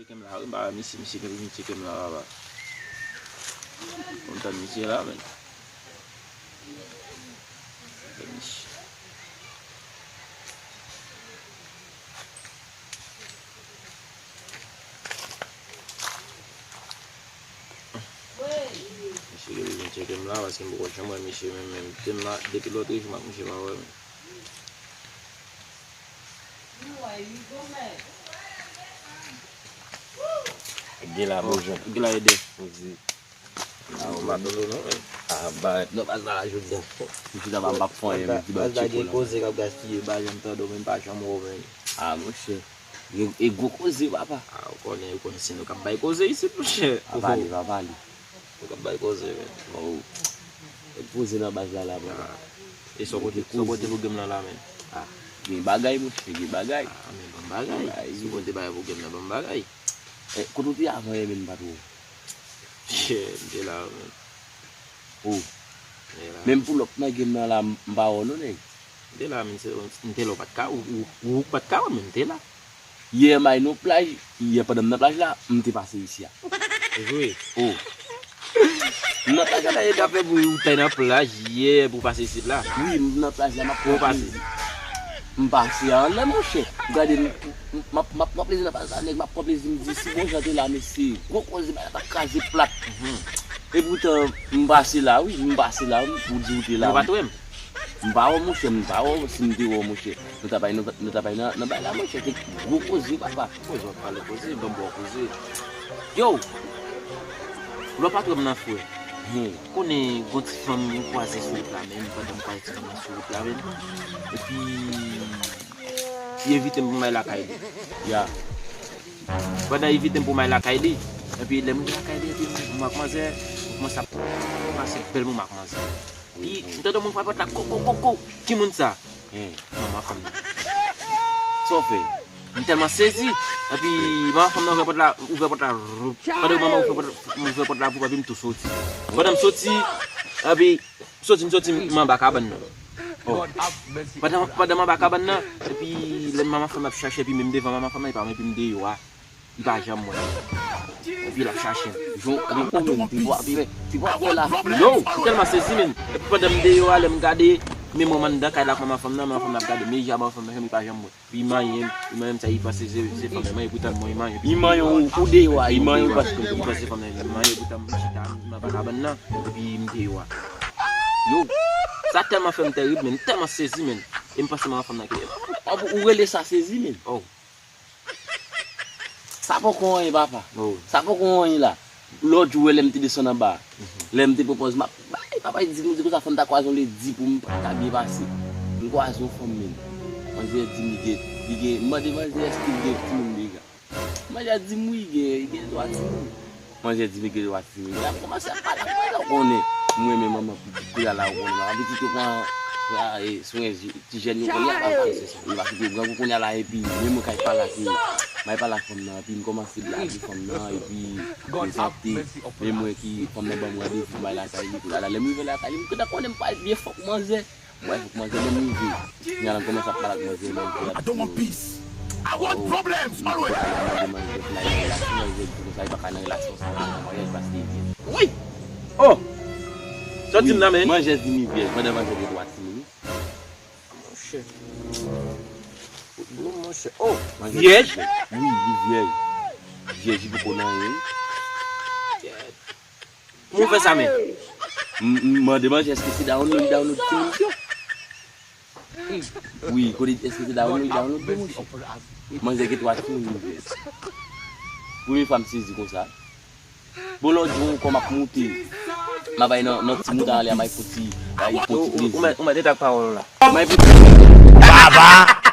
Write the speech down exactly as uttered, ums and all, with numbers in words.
Tcheke m la, wi, ba misye, misye gen pou vin tcheke m la, papa. Kontan misye la, men. Misye. Misye gen pou vin tcheke m la, paske m poko janm wè misye menm, menm. Depi lòt jou, m ak misye pa wè, men. Gila, bonjou. Gila ede. Poze. Ah, ou pa tande non, men. Ah, ba, non, pa sa la jodi a. M chita pa, m p ap fè anyen, m di ba tcheko la. Gen koze k ap gaspiye, ba janm tande w, men m pa janm wè w, men. Ah, monchè. E, e gwo koze, papa. Ah, ou konnen, ou konnen se nou k ap bay koze isit, monchè. Pa pale, pa pale. Nou k ap bay koze, men. Oh. E poze nan baz la, la, papa. Ah. E sa w pote, sa w pote pou game nan la, men. Ah. Gen bagay, monchè, gen bagay. Ah, men bon bagay. Bagay. Si w pote bagay pou game nan, bon bagay. Eh, kote w te avan, eh, men, m pa t wè w. Shit, m te la, men. Oh. M te la. Menm pull up nan game nan la, m, m pa wè w, non, nèg. M te la, men, se, m te la, ou pa t ka, ou, ou, ou pa t ka wè m, men m te la. Yè m al nan plaj, yè pandan m nan plaj la, m te pase isi a. Vre? Oh. M nan plaj la, e dapre pou ou t al nan plaj yè pou pase isit la. Wi, m nan plaj la, m ap pran plezi. Ou pase? M pase a anlè, monchè. Gade, m, m, m ap, m ap pran plezi nan plaj la, nèg, m ap pran plezi, m di, si bon jan te la, mesye, gwo koze, bagay la t ap kraze plat. Mhm. E poutan, m pase la, wi, m pase la, wi, pou di ou te la, wi. Ou pa t wè m? M pa wè w, monchè, m pa wè w, si m te wè w, monchè. Nou t ap al, nou t ap al nan, nan bay la, monchè, te gwo koze, papa. Koze, w ap pale koze, ban m ba w koze. Yo! Lè w pa t wè m nan frè. Hmm. Konnen gon ti fanm m kwaze sou wout la menm, pandan m kwaze ti fanm nan sou wout la menm. Epi, li envite m pou m al lakay li. Ya. Pandan li envite m pou m al lakay li, epi lè m rive lakay li, epi m wè manzè, m kòmanse ap pase bèl moman ak manzè. Epi, m tande moun frape pòt la, ko, ko, ko, ko. Ki moun sa? Hmm. Manman fanm nan. Sa w fè? M tèlman sezi. Epi, manman fanm nan ouvè pòt la, ouvè pòt la, roup. Pandan manman ouvè pòt, ouvè pòt la, voup, epi m tou soti. Pandan m soti, epi, m soti, m soti, m anba kabann nan. Oh. Pandan, pandan m anba kabann nan, epi, lè manman fanm nan ap chache, epi menm devan manman fanm nan, li pa wè m, epi m deyò a. Li pa janm wè m. Epi l ap chache m. Jan w konnen m te pral fè, te pral fè la. Yo, m tèlman sezi, men. Epi pandan m deyò a, lè m gade, men mwen m anndan kay la ak manman fanm nan, manman fanm nan ap gade m, men jan manman fanm nan, li pa janm wè. Epi li manyen m, li manyen m sa, li panse se, se fanm nan, li manyen pou tann mwen, li manyen. Li manyen w, ou deyò a, li manyen w paske li panse se fanm nan, li manyen pou tann mwen chita, m anba kabann nan, epi m deyò a. Yo, sa tèlman fè m tèrib, men, m tèlman sezi, men. E m panse manman fanm nan ki. Ou rele sa sezi, men. Oh. Sa poko anyen, papa. Oh. Sa poko anyen la. Lòt jou, lè m te desann anba, lè m te pran pòz, m ap bay, papa, di m, di konsa, fò m ta kwaze yon ledi pou m pa ta byen pase. M kwaze yon fanm, men. Manzè di m li gen, li gen, m mande manzè èske li gen timoun deja. Manzè di m wi, li gen, li gen twa timoun. Manzè di m li gen twa timoun. Kounye a m kòmanse ap pale ak manzè, ou konnen. M renmen manman pitit, kounye a la, ou konnen. Manman pitit yo pran, pran, e, swen ti jèn yo kounye a, papa. Yo pa kite yo grangou kounye a la, epi menm mwen kay pale ak yo. M al pale ak fanm nan, epi m kòmanse blague fanm nan, epi prezante, men mwen ki fanm nan ban m randevou pou m al lakay li. Kounye a la, lè m rive lakay li, m gentan konnen m pral byen fòk manzè. Mwen, fòk manzè ban m rive. Kounye a la, m kòmanse ap pale ak manzè, manzè ap di, oh, wi, manzè, manzè di konsa, li pa ka nan relasyon sa, nan maryaj paske li vyèj. Wi! Oh! Sa w di m nan, men? Manzè di li vyèj, pandan manzè gen twa timoun, wi. Monchè. Fout blòm, monchè. Oh, vyèj? Wi, li vyèj. Vyèj, li poko nan anyen. Kòman w fè sa, men? M, m mande manzè èske se download, li download timoun yo. Wi, kote èske se download, li download, wi, monchè. Manzè gen twa timoun, li vyèj. Premye fwa m sezi konsa. Bon, lòt jou ankò m ap moute. M ap bay nan, nan ti mouda anlè a, m al fouti, bay fouti plezi. Ou mèt, ou mèt rete ak pawòl ou la. M al fouti. Baba!